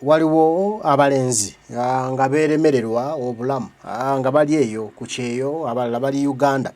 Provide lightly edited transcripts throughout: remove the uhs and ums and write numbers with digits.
Waliwo abalenzi nga beeremererwa obulamu nga bali eyo ku kyeyo, abalala bali Uganda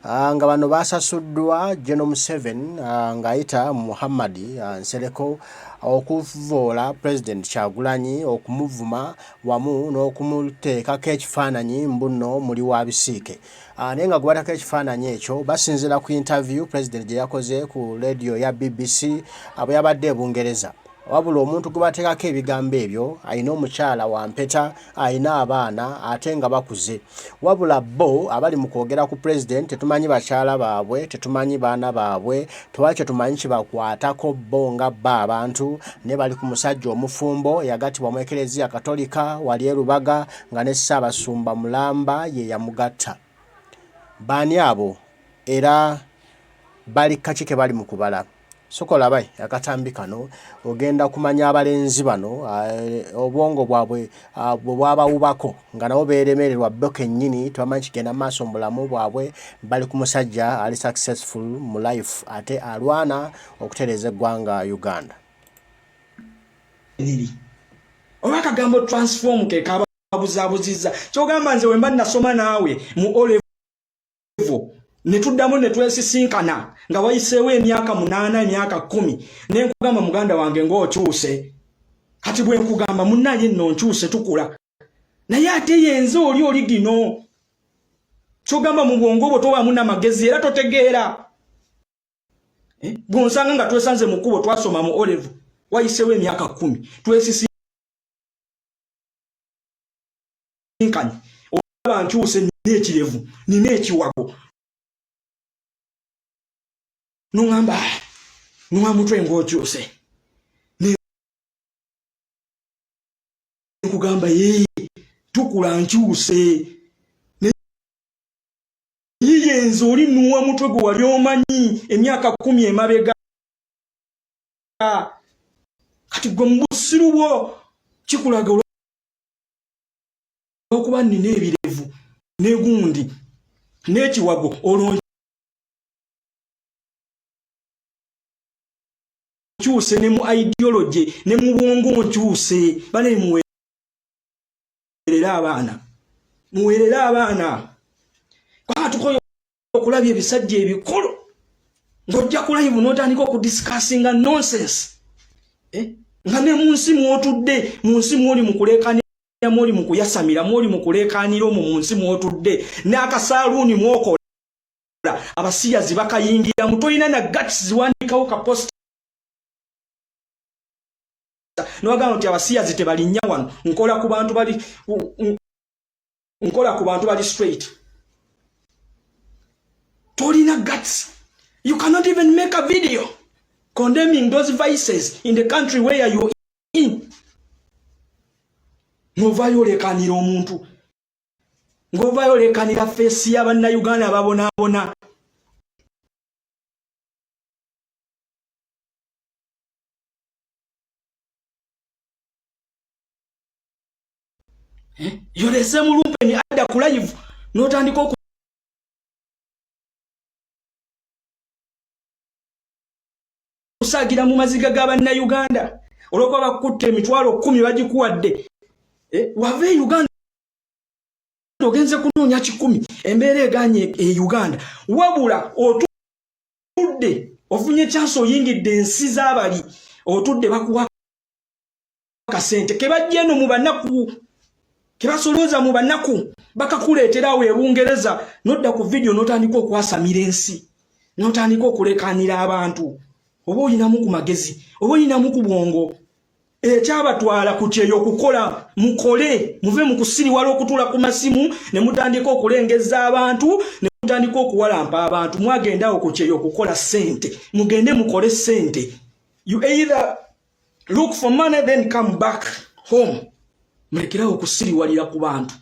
nga bano baasasuddwa General Museveni ng'ayita mu Muhammad Nsereko okuvvoola Pulezidenti Kyagulanyi, okumuvuma wamu n'okumuteekako ekifaananyi mbunno muli wa bisiike. Naye nga gwe bateekako ekifaananyi ekyo basinziira ku yintaviyu Pulezidenti gye yakoze ku leediyo ya BBC bwe yabadde e Bungereza. Wabula omuntu gwe bateekako ebigambo ebyo alina omukyala wa mpeta, alina abaana ate nga bakuze. Wabula bo abali mu kwogera ku pulezidenti tetumanyi bakyala baabwe, tetumanyi baana baabwe, tewali kye tumanyi kibakwatako bo nga bo abantu, naye bali ku musajja omufumbo eyagattibwa mu Eklezia Katolika wali e Lubaga nga ne Ssaabasumba mulamba ye yamugatta. Baani abo era bali kaki ke bali mu kubala? Soka olabe akatambi kano ogenda kumanya abalenzi bano obwongo bwabwe bwe bwabawubako nga nabo beeremererwa bo kennyini tebamanyi kigenda mu maaso mu bulamu bwabwe. Bali ku musajja ali successful mu life ate alwana okutereeza eggwanga Uganda. Oba akagambo transform ke kababuzabuzizza. Kyogamba nze wemba nasoma naawe mu O level ne tuddamu ne twesisinkana nga wayiseewo emyaka 8, emyaka 10, ne nkugamba muganda wange ng'okyuse. Kati bwe nkugamba munnaye nno nkyuse, tukula. Naye ate yenze oli oli gino. Kyogamba mu bwongo bwo tobaamu n'amagezi era totegeera. Bw'onsanga nga twesanze mu kkubo, twasoma mu O level, wayiseewo emyaka 10, twesisinkanye, olaba nkyuse, nina ekirevu, nina ekiwago, noŋŋamba nuwa mutwe ng'okyuse, nkugamba ye tukula nkyuse, naye yenze oli nuwa mutwe gwe wali omanyi emyaka 10 emabega. Kati gwe mu busiru bwo kikulaga olwokuba nina ebirevu n'egundi n'ekiwago, olwo nkyuse ne mu ideology ne mu bwongo nkyuse. Bane muweerere abaana, muweerere abaana, kubanga tukoye okulabya ebisajja ebikulu ng'ojja ku live n'otandika okudiscussinga nonsense, nga ne mu nsi mw'otudde, mu nsi mw'oli mu kuleekanira, mw'oli mu kuyasamira, mw'oli mu kuleekaanira omwo mu nsi mw'otudde, n'akasaaluuni mw'okola abasiyazi bakayingiramu, tolina na guts ziwandikawo ka poster nowagamba nti abasiyazi tebalinnya wano, nkola ku bantu bali, nkola ku bantu bali straight. Tolina guts, you cannot even make a video condemning those vices in the country where you're in. Ng'ovaayo oleekaanira omuntu, ng'ovaayo oleekaanira face y'abannayuganda ababonaabona. Yolese mulumpeni adda ku live n'otandika okusaagira mu maziga g'abannayuganda olw'okuba bakutta 100,000 bagikuwadde. Wava e Uganda ogenze kunoonya 100, embeera eganye e Uganda, wabula otudde ofunye chance, oyingidde ensi z'abali, otudde bakuwa kasente kebajja eno mu banaku, kebasolooza mu banaku, bakakuleetera awo e Bungereza, n'odda ku vidiyo n'otandika okwasamira ensi, n'otandika okuleekaanira abantu. Oba olinamu ku magezi, oba olinamu ku bwongo? Ekyabatwala ku kyeyo okukola, mukole, muve mu kusiriwala okutuula ku masimu ne mutandika okulengeza abantu ne mutandika okuwalampa abantu. Mwagendawo ku kyeyo okukola ssente, mugende mukole ssente. You either look for money, then come back home. Mulekerawo okusiriwalira ku bantu.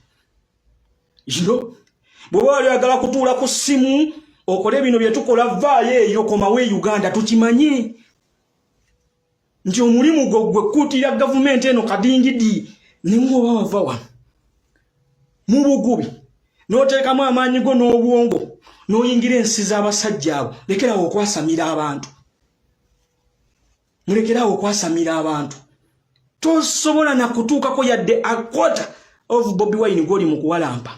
Bw'oba wali oyagala kutuula ku ssimu okole bino bye tukola, vaayo eyo, komawo e Uganda, tukimanye nti omulimu gwo gwe kukuutira gavumenti eno kadingidi. Naye oba wava wano mu bugubi n'oteekamu amaanyi go n'obwongo n'oyingira ensi z'abasajja abo, lekerawo okwasamira abantu, mulekerawo okwasamira abantu. Tosobola nakutuukako yadde a quarter of Bobi Wine gwoli mu kuwalampa.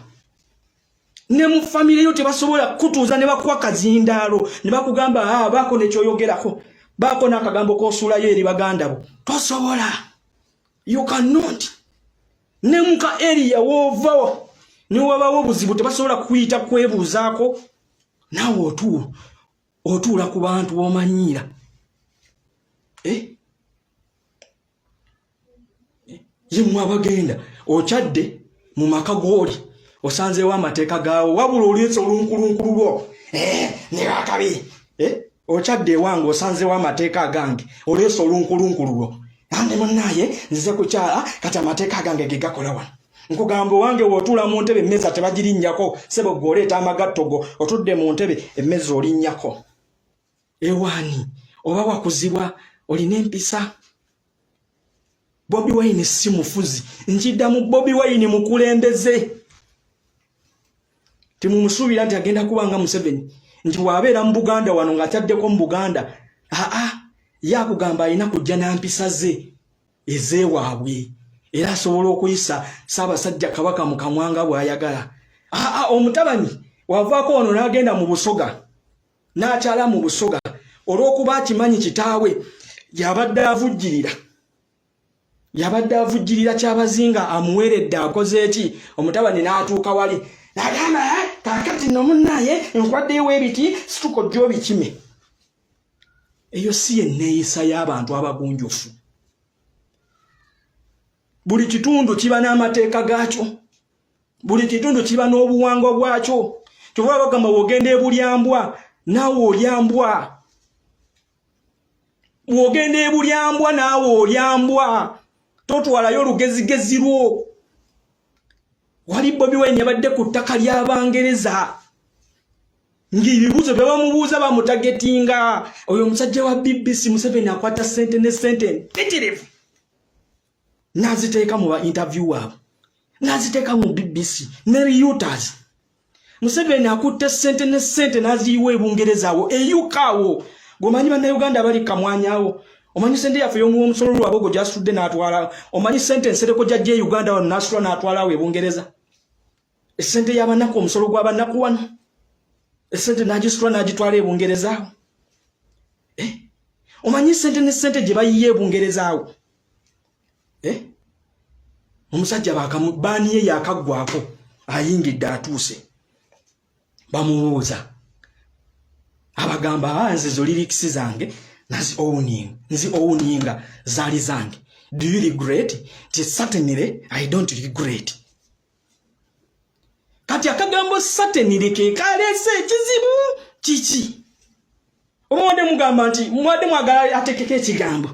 Ne mu famire yo tebasobola kutuuza ne bakuwa kazindaalo ne bakugamba, ah, baako nekyoyogerako, baako n'akagambo k'osuulayo eri baganda bo. Tosobola, you cannot. Ne muka area woova ne wabawo obuzibu, tebasobola kuyita kwebuuzaako. Naawe otuula ku bantu b'omanyiira, eh? Ye mmwe abagenda okyadde mu maka g'oli, osanzeewo amateeka gaawo, wabula oleese olunkulunkulu lwo, eh, ne bakabi, eh, okyadde ewange, osanzeewo amateeka agange, oleese olunkulunkulu lwo, ande munnaaye nzize kukyala, kati amateeka agange ge gakola wano. Nkugamba, owange w'otuula mu ntebe, emmeeza tebagirinnyako. Sebo, gwe oleeta amagatto go, otudde mu ntebe, emmeeza olinnyako ewaani? Oba wakuzibwa, olina empisa. Bobi Wine si mufuzi. Nkiddamu, Bobi Wine mukulembeze. Temumusuubira nti agenda kuba nga Museveni, nti bw'abeera mu Buganda wano ng'akyaddeko mu Buganda. Aa, ye akugamba alina kujja na mpisa ze ezeewaabwe, era asobola okuyisa Ssaabasajja Kabaka mu kamwanga bw'ayagala. Aa, omutabanyi wavaako wano n'agenda mu Busoga, n'akyala mu Busoga, olw'okuba akimanyi kitaawe yabadde avujjirira, yabadde avujjirira Kyabazinga, amuweredde, akoze eki? Omutabani n'atuuka wali n'agamba, "Kaakati nno munnaaye nkwaddeyo ebiti, situka ojja obikime." Eyo si yenneeyisa y'abantu abagunjufu. Buli kitundu kiba n'amateeka gaakyo, buli kitundu kiba n'obuwangwa bwakyo. Kyova bagamba, wogenda ebulyambwa naawe olyambwa, bw'ogenda ebulyambwa naawe olyambwa, totwalayo olugezigezi lwo. Wali Bobi Wine yabadde ku ttaka ly'Abangereza, ng'ebibuuzo bye bamubuuza bamutargetinga. Oyo omusajja wa BBC, Museveni akwata ssente ne ssente mpitirivu n'aziteeka mu ba interview abo, n'aziteeka mu BBC ne Reuters. Museveni akutte ssente ne ssente n'aziyiwa ebungereza awo, eyuka awo. Gweomanyi Bannayuganda abali kamwanyawo, omanyi sente yaffe y'omuwa omusolo lwabwe ogwo gyasitudde n'atwala? Omanyi sente ensereko gyajja e Uganda wano n'asitula n'atwala awo ebungereza? Esente y'abanaku, omusolo gw'abanaku wano, esente n'agisitula n'agitwala ebungereza awo, eh? Omanyi sente ne sente gye bayiye ebungereza awo, eh? Omusajja baaniye yakaggwako, ayingidde, atuuse, bamubuuza, abagamba, ah, nze zo lyrics zange nazi owning, nzi owninga, zaali zange. Do you regret? Ti certainly I don't regret. Kati akagambo "certainly" ke kaleese ekizibu. Kiki? Oba mwadde mugamba nti mwadde mwagala atekeko ekigambo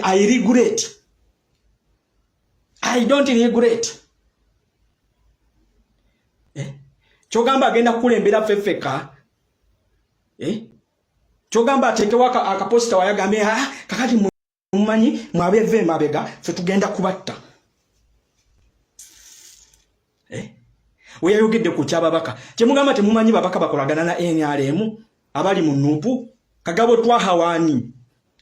"I regret"? "I don't regret", eh? Kyogamba agenda kukulembera ffeffeka, eh? Kyogamba ateekewo akaposita wayagambe, ah, kakati mumanyi mwabeeva emabega, ffe tugenda kubatta, eh? Weyayogedde ku kyababaka, kyemugamba temumanyi babaka bakolagana na NRM abali mu NUP. Kagabo Twahawaani,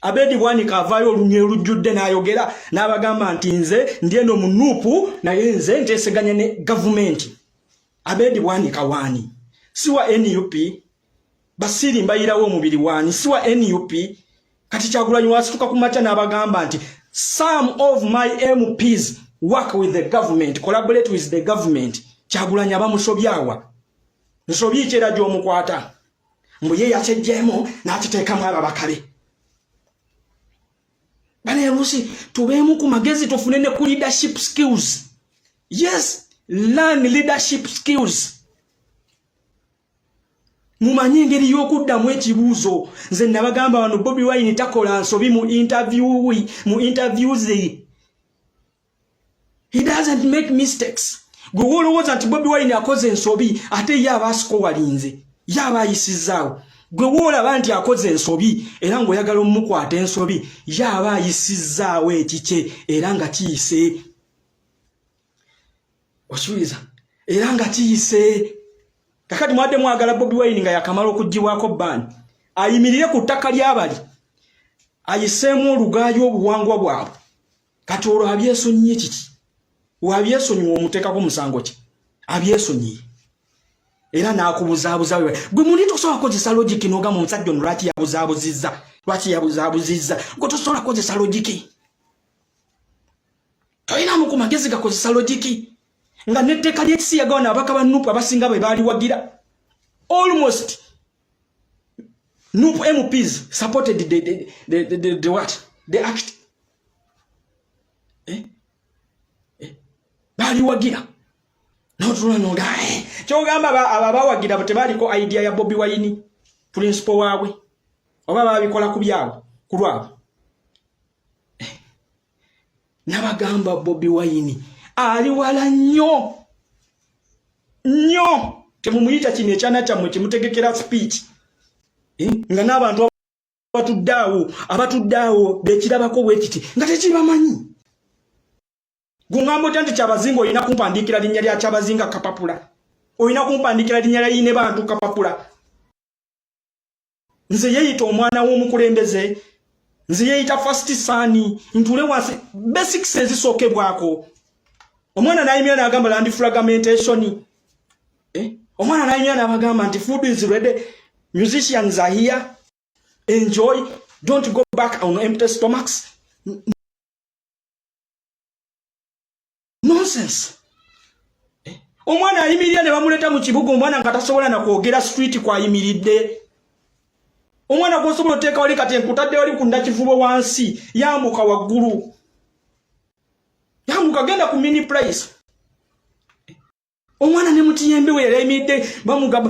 Abedi Bwanika avaayo olunywe olujjudde n'ayogera n'abagamba nti nze ndi eno mu NUP, naye nze nteeseganya ne gavumenti. Abedi Bwanika waani? Si wa NUP? Basiiri mbayirawo omubiri waani? Si wa NUP? Kati Kyagulanyi wasituka ku makya n'abagamba nti some of my MPs work with the government, collaborate with the government. Kyagulanyi abamusobyawa nsobi ki era gy'omukwata mbu ye yakyejjeemu n'akiteekamu ababaka be? Baneeruusi, tubeemu ku magezi, tufune ne ku leadership skills. Yes, learn leadership skills. Mumanye engeri y'okuddamu ekibuuzo. Nze nabagamba wano, Bobi Wine takola nsobi mu interview, mu interviews he doesn't make mistakes. Gwe woolowooza nti Bobi Wine akoze ensobi, ate ye aba asikowalinze, ye aba ayisizaawo. Gwe woolaba nti akoze ensobi era ng'oyagala omukwata ensobi, ye aba ayisizaawo ekikye era nga kiyise. Okiwuliza? Era nga kiyise. Kakati mwadde mwagala Bobi Wine nga yakamala okugibwako ban ayimirire ku ttaka lyabali, ayiseemu olugaayo, obuwangwa bwabwe. Kati olwo abyesonyiye kiki? Wabyesonyiwa omuteekako musango ki? Abyesonyiye era n'akubuzaabuza. Gwe muli tosobola kukozesa logic n'ogamba omusajja ono lwaki yabuzaabuzizza, lwaki yabuzaabuzizza. Gwe tosobola kukozesa logic, tolinamu ku magezi gakozesa logic, nga netteeka ly'ekisiyaga wano ababaka ba NUP abasinga bwe baaliwagira. Almost NUP MPs supported the what, the act, eh? Eh? Baaliwagira notula noga, eh? Kyogamba abo abawagira tebaliko idea ya Bobi Wine principal waabwe, oba babikola ku byabwe ku lwabwe? Eh? Nabagamba Bobi Wine ali wala nnyo nnyo. Temumuyita kino ekyana kyammwe kimutegekera speech, eh? Nga n'abantu abatudde awo bekirabako bwe kiti nga tekibamanyi. Gungamba otya nti Kyabazinga olina kumpandiikira linnya lya Kyabazinga kapapula, olina kumpandiikira linnya lya yine bantu kapapula? Nze yeeyita omwana w'omukulembeze, nze yeeyita first son, ntule wansi. Basics ezisookebwako. Omwana n'ayimira n'agamba land fragmentation, eh? Omwana n'ayimira n'abagamba nti food is ready, musicians are here, enjoy, don't go back on empty stomachs. Nonsense, eh? Omwana ayimirira ne bamuleeta mu kibuga, omwana nga tasobola nakwogera street kwayimiridde. Omwana gwosobola oteeka wali kati enkutadde wali ku Nakivubo wansi, yambuka waggulu, yambuka genda ku Mini Price. Omwana ne mukiyembe we yali ayimiridde, bamugamba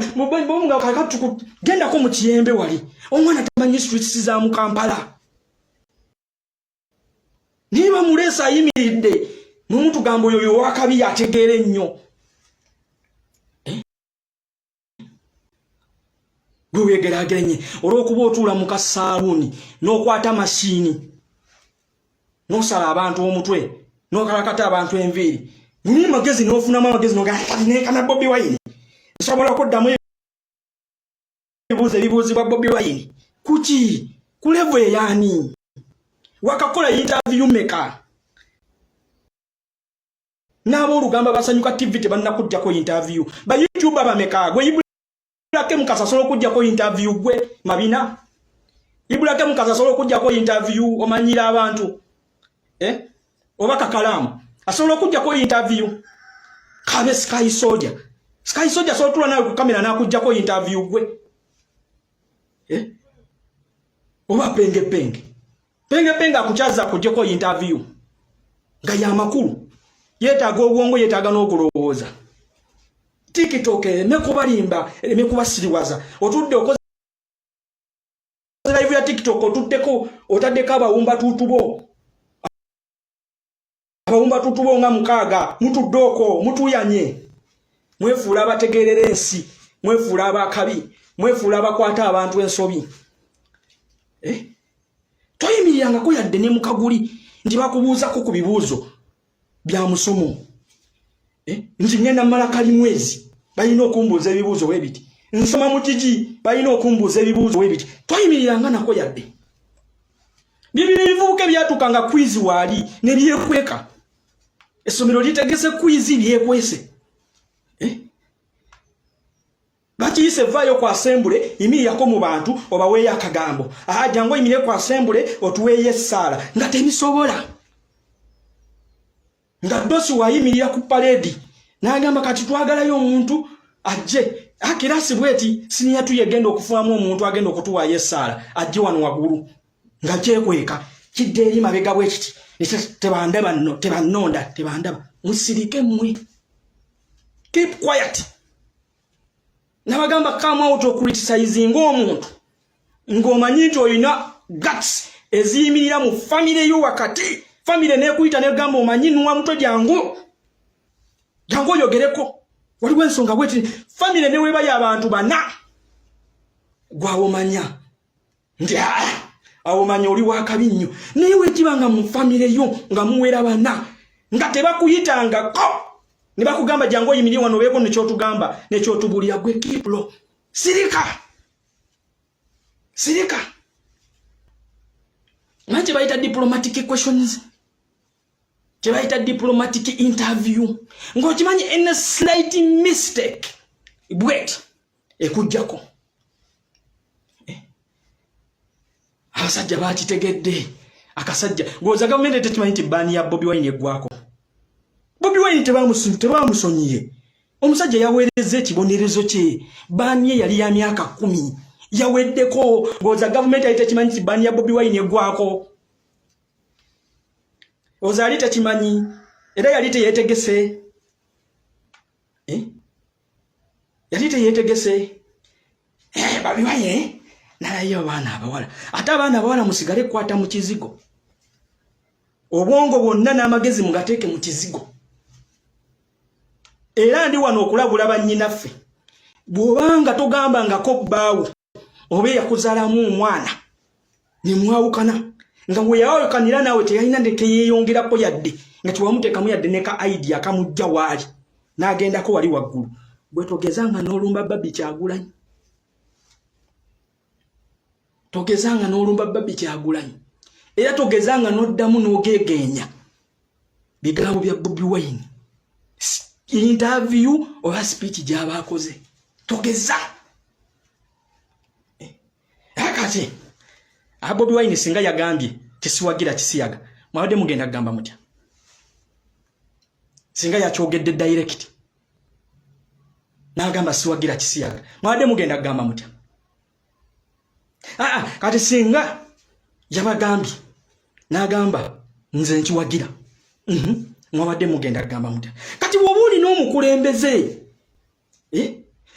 gendako mu kiyembe wali. Omwana tamanyi streets za mu Kampala, naye bamuleesa ayimiridde. Mwemutugamba oyo yowakabi yategeera ennyo, eh? Gwe wegeraageranye olw'okuba otuula mu kasaaluuni n'okwata masiini n'osala abantu omutwe n'okalakata abantu enviiri, mulimu magezi n'ofunamu amagezi noganeekana Bobi Wine nsobola okuddamu ebibuuzo ebibuuzibwa Bobi Wine. Kuki ku level eyaani? Wakakola interview meka n'aboolugamba Basanyuka TV tebannakuggyako interview? Ba YouTuber bameka? Gwe Ibulake Mukasa asobola okugjako interview? Gwe Mabina Ibulake Mukasa asobola okugjako interview? Omanyira abantu, eh? Oba Kakalaamu asobola okugjako interview? Kabe Sky Soldier, Sky Soldier asobola otula nawe ku kamera n'akuggyako interview gwe, eh? Oba Penge Penge, Penge Penge akukyaza akuggyeko interview nga yamakulu? Yeetaaga obwongo, yeetaaga n'okulowooza. TikTok ereme kubalimba, ereme kubasiriwaza. Otudde okoze live ya TikTok, otuddeko otaddeko abawumba tuutubo, abawumba tuutubo nga 6, mutudde okwo mutuyanye, mwefuula abategeerera ensi, mwefuula abakabi, mwefuula abakwata abantu ensobi, eh? Toyimirirangako yadde ne mukaguli nti bakubuuzako ku bibuuzo bya musomo, eh? Nti ngenda mmala kalimwezi, balina okumbuuza ebibuuzo bwe biti, nsoma mu kiki, balina okumbuuza ebibuuzo bwe biti. Toyimiriranga nako yadde. Bibiri ebivubuka ebyatuuka nga quiz waali ne byekweka. Essomero litegese quiz, byekwese, eh? Bakiyise vaayo ku assembly, yimirirako mu bantu obaweeyo akagambo. Aha, jangu oyimirire ku assembly otuweeyo essaala, nga tebisobola. Nga dosi wayimirira ku parade n'agamba kati twagalayo omuntu ajje akirasi bweti, senior two yegenda okufuamu omuntu agenda okutuwaayo essaala, ajje wano waggulu, nga kyekweka kidde eri mabega bwe kiti, tebandaba nno, tebannonda, tebandaba. Musirike mmwe, keep quiet. Nabagamba come out okucriticizinga omuntu ng'omanyi nti olina guts eziyimirira mu famire yo wakati, famire nekuyita negamba omanyi nuwa mutwe, jangu, jangu oyogereko, waliwo ensonga bweti. Famire newebayo abantu bana, gwawomanya nti aa awo manya oli wakabi nnyo. Naye wekibanga mu famire yo nga muwera bana nga tebakuyitangako ne bakugamba jangu oyimirire wano obeeko nekyotugamba nekyotubulira, gwe keep low, sirika, sirika. Manyi kye bayita diplomatic questions? Kyebayita diplomatic interview, ng'okimanyi any slight mistake bwet ekujjako. Abasajja bakitegedde. Akasajja gwoza gavumenti tekimanyi nti baani ya Bobi Wine eggwako. Bobi Wine tebamusonyiye. Omusajja yaweereza ekibonerezo kye, baani ye yali ya myaka 10, yaweddeko. Gwoza gavumenti yali tekimanyi nti baani ya Bobi Wine eggwako? Oza yali tekimanyi, era yali teyetegese, eh? Yali teyetegese. Babiwaye nalayo abaana abawala. Ate abaana abawala musigale kukwata mu kizigo, obwongo bwonna n'amagezi mugateeke mu kizigo. Era ndi wano okulabula bannyinaffe, bw'obanga togambangako bbaawo oba eyakuzaalamu omwana ne mwawukana, nga bwe yawukanira naawe teyalina teyeeyongerako yadde, nga tewamuteekamu yadde ne ka idea akamujja waali n'agendako wali waggulu, bwe togezanga n'olumba Barbie Kyagulanyi, togezanga n'olumba Barbie Kyagulanyi, era togezanga n'oddamu n'ogeegeenya bigambo bya Bobi Wine, interview oba speech gy'aba akoze, togeza. Kati Bobi Wine singa yagambye tesiwagira kisiyaga, mwabadde mugenda kugamba mutya? Singa yakyogedde direct n'agamba siwagira kisiyaga, mwabadde mugenda kugamba mutya? Aa, kati singa yabagambye n'agamba nze nkiwagira, mwabadde mugenda kugamba mutya? Kati bw'oba olina omukulembeze,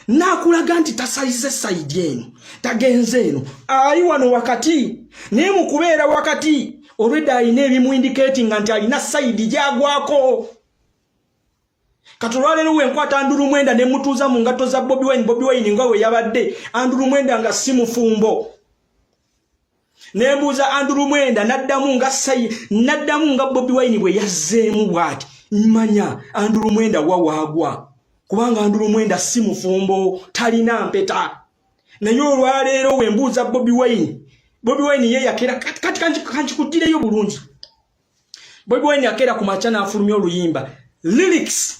n'akulaga nti tasayize side eno, tagenze eno, ali wano wakati, naye mu kubeera wakati olwedda alina ebimuindicatinga nti alina side gyagwako. Kati olwaleero wenkwata Andrew Mwenda ne mutuuza mu ngatto za Bobi Wine, Bobi Wine nga we yabadde, Andrew Mwenda nga si mufumbo, nembuuza Andrew Mwenda n'addamu nga sayi, n'addamu nga Bobi Wine bwe yazzeemu bw'ati, manya Andrew Mwenda wa waagwa, kubanga Andrew Mwenda si mufumbo, talina mpeta. Naye olwaleero wembuuza Bobi Wine, Bobi Wine ye yakera. Kati kankikuggireyo bulungi. Bobi Wine yakeera ku makya n'afulumya oluyimba, lyrics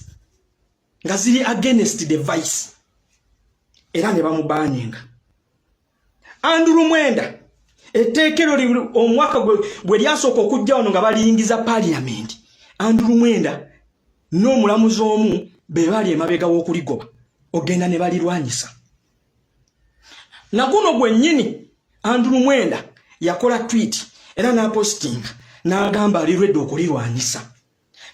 nga ziri against the vice, era ne bamubaninga. Andrew Mwenda, etteekero omwaka bwe lyasooka okujja wano nga baliyingiza parliament, Andrew Mwenda n'omulamuzi omu be bali emabega w'okuligoba ogenda ne balirwanyisa. Naguno gwennyini Andrew Mwenda yakola tweet era n'apostinga n'agamba alirwedde okulirwanyisa.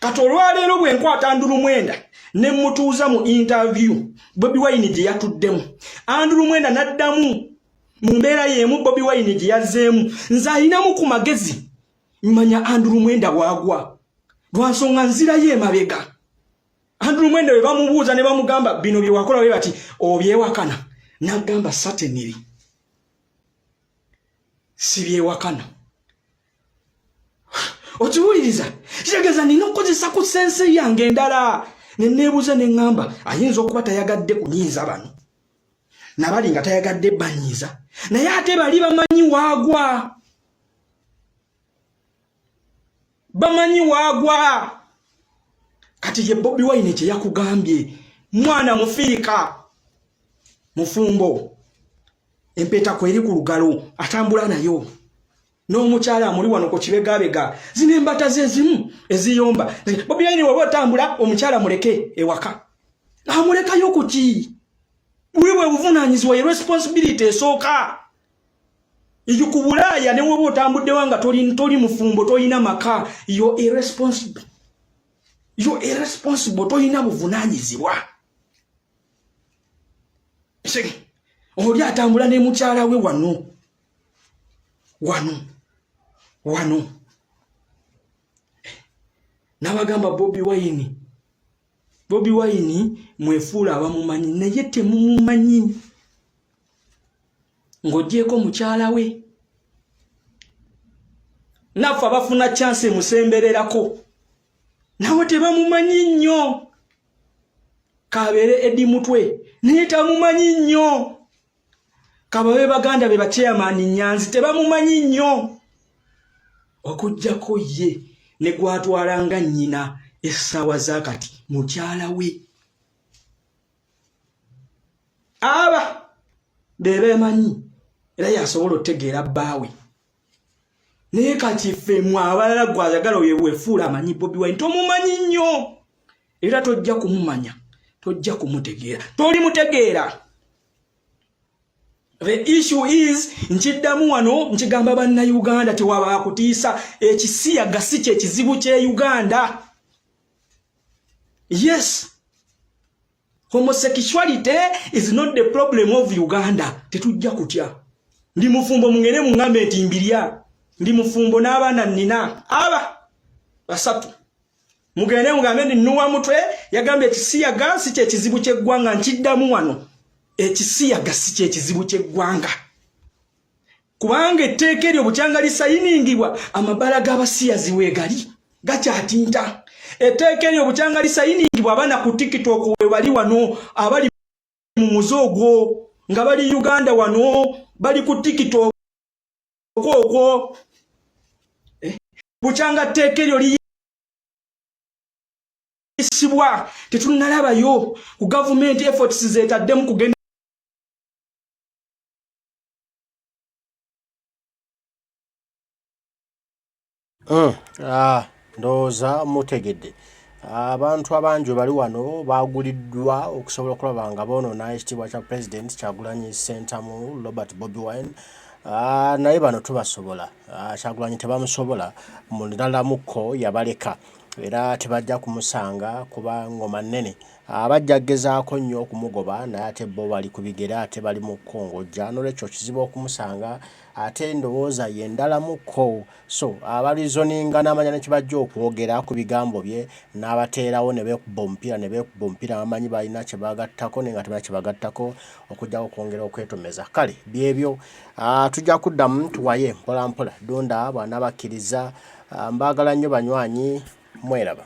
Kati olwaleero bwe nkwata Andrew Mwenda ne mutuuza mu interview Bobi Wine gye yatuddemu, Andrew Mwenda n'addamu mu mbeera y'emu Bobi Wine gye yazzeemu, nze alinamu ku magezi manya Andrew Mwenda waagwa, lwansonga nzirayo emabega. Andrew Mwenda bwe bamubuuza ne bamugamba bino bye wakola bwe bati obyewakana, n'agamba certainly sibyewakana. Okiwuliriza? Kitegeeza nina okukozesa ku sense yange endala ne neebuuza ne ŋŋamba ayinza okuba tayagadde kunyiiza bano nabali nga tayagadde banyiiza, naye ate bali bamanyi waagwa, bamanyi waagwa. Kati ye Bobi Wine kye yakugambye, mwana mufiika, mufumbo, empeta kweri ku lugalo, atambula nayo n'omukyala amuli wano ku kibegabega, zino embata ze zimu eziyomba. Bobi Wine waba otambula omukyala muleke ewaka, amulekayo ku ki? Buli bwe buvunaanyizibwa, ye responsibility esooka eyo ku Bulaaya. Ne woba otambuddewa nga toli mufumbo, tolina maka, yo irresponsible, yo irresponsible, tolina buvunaanyizibwa. Oli atambula ne mukyala we wano wano wano. N'abagamba Bobi Wine, Bobi Wine mwefuula abamumanyi, naye temumumanyi ng'ogyeko mukyala we. Naffe abafuna chance emusembererako nawe tebamumanyi nnyo. Kabeere Eddie Mutwe, naye tamumanyi nnyo. Kababe baganda be bachairman Nyanzi, tebamumanyi nnyo okuggyako ye. Ne gwatwala nga nnyina essaawa za kati mukyala we. Aba be beemanyi era yasobola otegeera bbaawe. Naye kati ffe mwe abalala gwe ayagala oyo wefuula amanyi Bobi Wine tomumanyi nnyo, era tojja kumumanya, tojja kumutegeera, toli mutegeera. The issue is, nkiddamu wano nkigamba bannayuganda, tewabakutiisa, ekisiyaga si kyekizibu kye Uganda. Yes, homosexuality is not the problem of Uganda. Tetujja kutya. Ndi mufumbo, mungere muŋŋambe nti mbirya. Ndi mufumbo n'abaana nnina aba basatu. Mugende mugambe nti Nuwa Mutwe yagambye ekisiyaga si kyekizibu ky'eggwanga. Nkiddamu wano, ekisiyaga si kyekizibu ky'eggwanga, kubanga etteeka eryo bukyanga lisayiningibwa, amabala g'abasiyazi weegali gakyatinta. Etteeka eryo bukyanga lisayiningibwa, abaana ku TikTok we bali wano abali mu muze ogwo nga bali Uganda wano bali ku TikTok okwo. Bukyanga tteeka eryo liyisibwa, tetunnalabayo ku gavumenti efforts zeetaddemu kugenda. Ndowooza mutegedde. Abantu abangi bali wano baguliddwa okusobola okulaba nga boonoona ekitiibwa kya Pulezidenti Kyagulanyi Ssentamu Robert Bobi Wine. Naye bano tubasobola. Kyagulanyi tebamusobola, mulalamukko yabaleka era tebajja kumusanga kuba ngoma nnene. Bajja kugezaako nnyo okumugoba, naye ate bo bali ku bigere ate bali mu kkongojja, noolwekyo kizibu okumusanga, ate endowooza ye ndalamukko. So abalizoninga n'amanya ne kye bajja okwogera ku bigambo bye n'abateerawo ne beekuba omupiira, ne beekuba omupiira, bamanyi balina kye bagattako, naye nga tebalina kye bagattako okuggyako okwongera okwetomeza. Kale byebyo, tujja kuddamu tuwaye mpola mpola Ddunda bw'anaabakkiriza. Mbaagala nnyo banywanyi, mweraba.